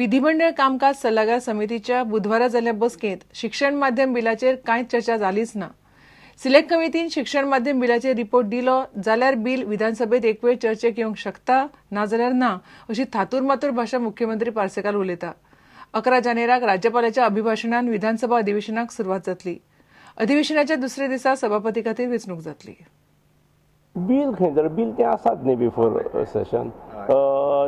विधिमंडळ कामकाज सल्लागार समितीच्या बुधवारा जाल्ल्या बसकेंत शिक्षण माध्यम बिलाचेर कांयच चर्चा जालीच ना. सिलेक्ट कमिटीन शिक्षण माध्यम बिलाचेर रिपोर्ट दिलो जाल्यार बिल विधानसभेत एक वेळ चर्चेक येवंक शकता, नाजाल्यार ना, अशी थातूर मातूर भाशा मुख्यमंत्री पार्सेकार उलयता. 11 जानेराक राज्यपालाच्या अभिभाशणान विधानसभा अधिवेशनाक सुरवात जातली. अधिवेशनाच्या दुसऱ्या दिसा सभापती खातीर वेंचणूक जातली. बील खंय तर बील तें आसात न्ही बिफोर सेशन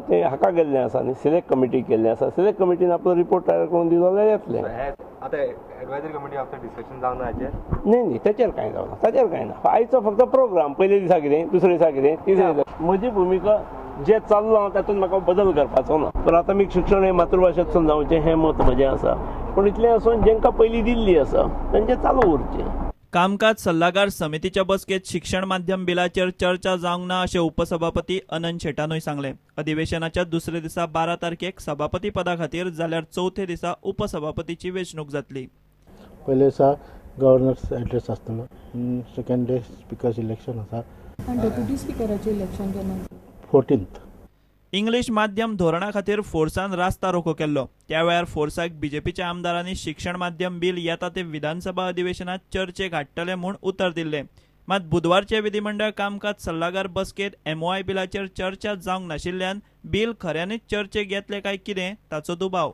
तें हाका गेल्लें आसा न्ही, सिलेक्ट कमिटीक गेल्लें आसा. सिलेक्ट कमिटीन आपलो रिपोर्ट तयार करून दिलो जाल्यार येतलें. आतां एडवायजरी कमिटी आफ्टर डिस्कशन जावना हाचेर? न्ही न्ही, ताचेर कांय जावना, ताचेर कांय ना. आयचो फक्त प्रोग्राम, पयले दिसा कितें, दुसरे दिसा कितें, तिसरे दिसा. म्हजी भुमिका जें चल्लां तातूंत म्हाका बदल करपाचो ना. प्राथमीक शिक्षण हें मातृभाशेंतसून जावचें हें मत म्हजें आसा, पूण इतलें आसून जेंकां पयलीं दिल्ली आसा तेंचें चालू उरचें. कामकाज सल्लागार समितीच्या बसकेत शिक्षण माध्यम बिलाचेर चर्चा जावंक ना अशें उपसभापती अनंत शेटानूय सांगलें. अधिवेशनाच्या दुसरे दिसा 12 तारखेक सभापती पदा खातीर जाल्यार चवथे दिसा उपसभापतीची वेंचणूक जातली. पयले दिसा गव्हर्नर्स एड्रेस आसतलो, सेकंड डे स्पिकर्स इलेक्शन आसा. डेप्युटी स्पिकराचें इलेक्शन केन्ना? 14th. English माध्यम धोरणा खातीर फोर्सान रास्ता रोको केल्लो. त्या वेळार फोर्साक बीजेपीच्या आमदारांनी शिक्षण माध्यम बिल येता ते विधानसभा अधिवेशनात चर्चेक हाडटले म्हूण उतर दिल्लें. मात बुधवारचे विधिमंडळ कामकाज सल्लागार बसकेत एमओआय बिलाचेर चर्चा जावंक नाशिल्ल्यान बिल खऱ्यांनीच चर्चेक येतलें काय कितें ताचो दुबाव.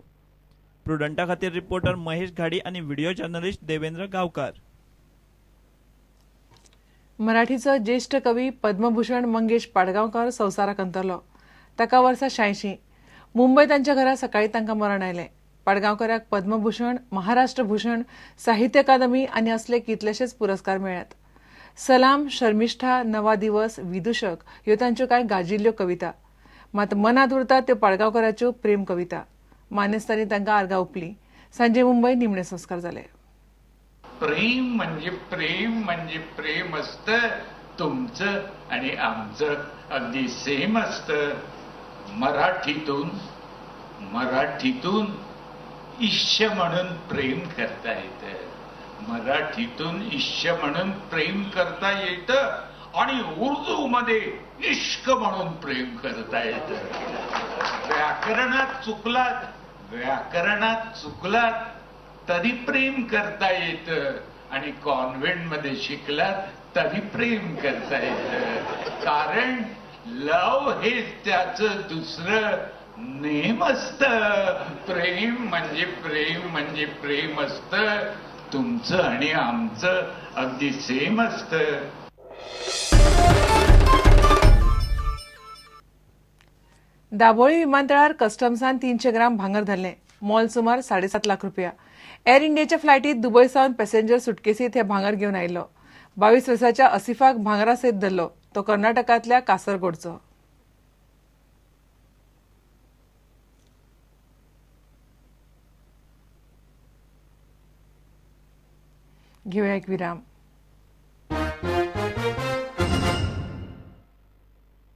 प्रुडंटा खातीर रिपोर्टर महेश घाडी आनी व्हिडिओ जर्नलिस्ट देवेंद्र गांवकार. मराठीचो ज्येष्ठ कवी पद्मभूषण मंगेश पाडगांवकर संवसाराक अंतरलो. ताका वर्सां 86. मुंबय तांच्या घरा सकाळी तांकां मरण आयलें. पाडगांवकराक पद्मभूषण, महाराष्ट्र भूषण, साहित्य अकादमी आनी असले कितलेशेच पुरस्कार मेळ्ळ्यात. सलाम, शर्मिष्ठा, नवा दिवस, विदूषक ह्यो तांच्यो कांय गाजिल्ल्यो कविता. मात मनांत उरतात त्यो पाडगांवकराच्यो प्रेम कविता. मानेस्तांनी तांकां आर्गां ओंपलीं. सांजे मुंबय निमणे संस्कार जाले. प्रेम म्हणजे प्रेम म्हणजे प्रेम असतं, तुमचं आणि आमचं अगदी सेम असतं. मराठीतून मराठीतून इश्य म्हणून प्रेम करता येतं, मराठीतून इश्य म्हणून प्रेम करता येतं आणि उर्दूमध्ये इश्क म्हणून प्रेम करता येतं. व्याकरणात चुकलात, व्याकरणात चुकलात तरी प्रेम करता येतं आणि कॉन्व्हेंटमध्ये शिकलात तरी प्रेम करता येतं, कारण लव हे त्याचं दुसरं नेम असतं. प्रेम म्हणजे प्रेम म्हणजे प्रेम असतं, तुमचं आणि आमचं अगदी सेम असतं. दाबोळी विमानतळार कस्टम्सान 300 ग्राम भांगर धरलें. मोल सुमार 7.5 लाख रुपया. एअर इंडियाच्या फ्लायटीत दुबय सावन पॅसेंजर सुटकेसीत हे भांगर घेवन आयिल्लो. 22 वर्साच्या असिफाक भांगरा सयत धरलो. तो कर्नाटकांतल्या कासरगोडचो. घेवया एक विराम.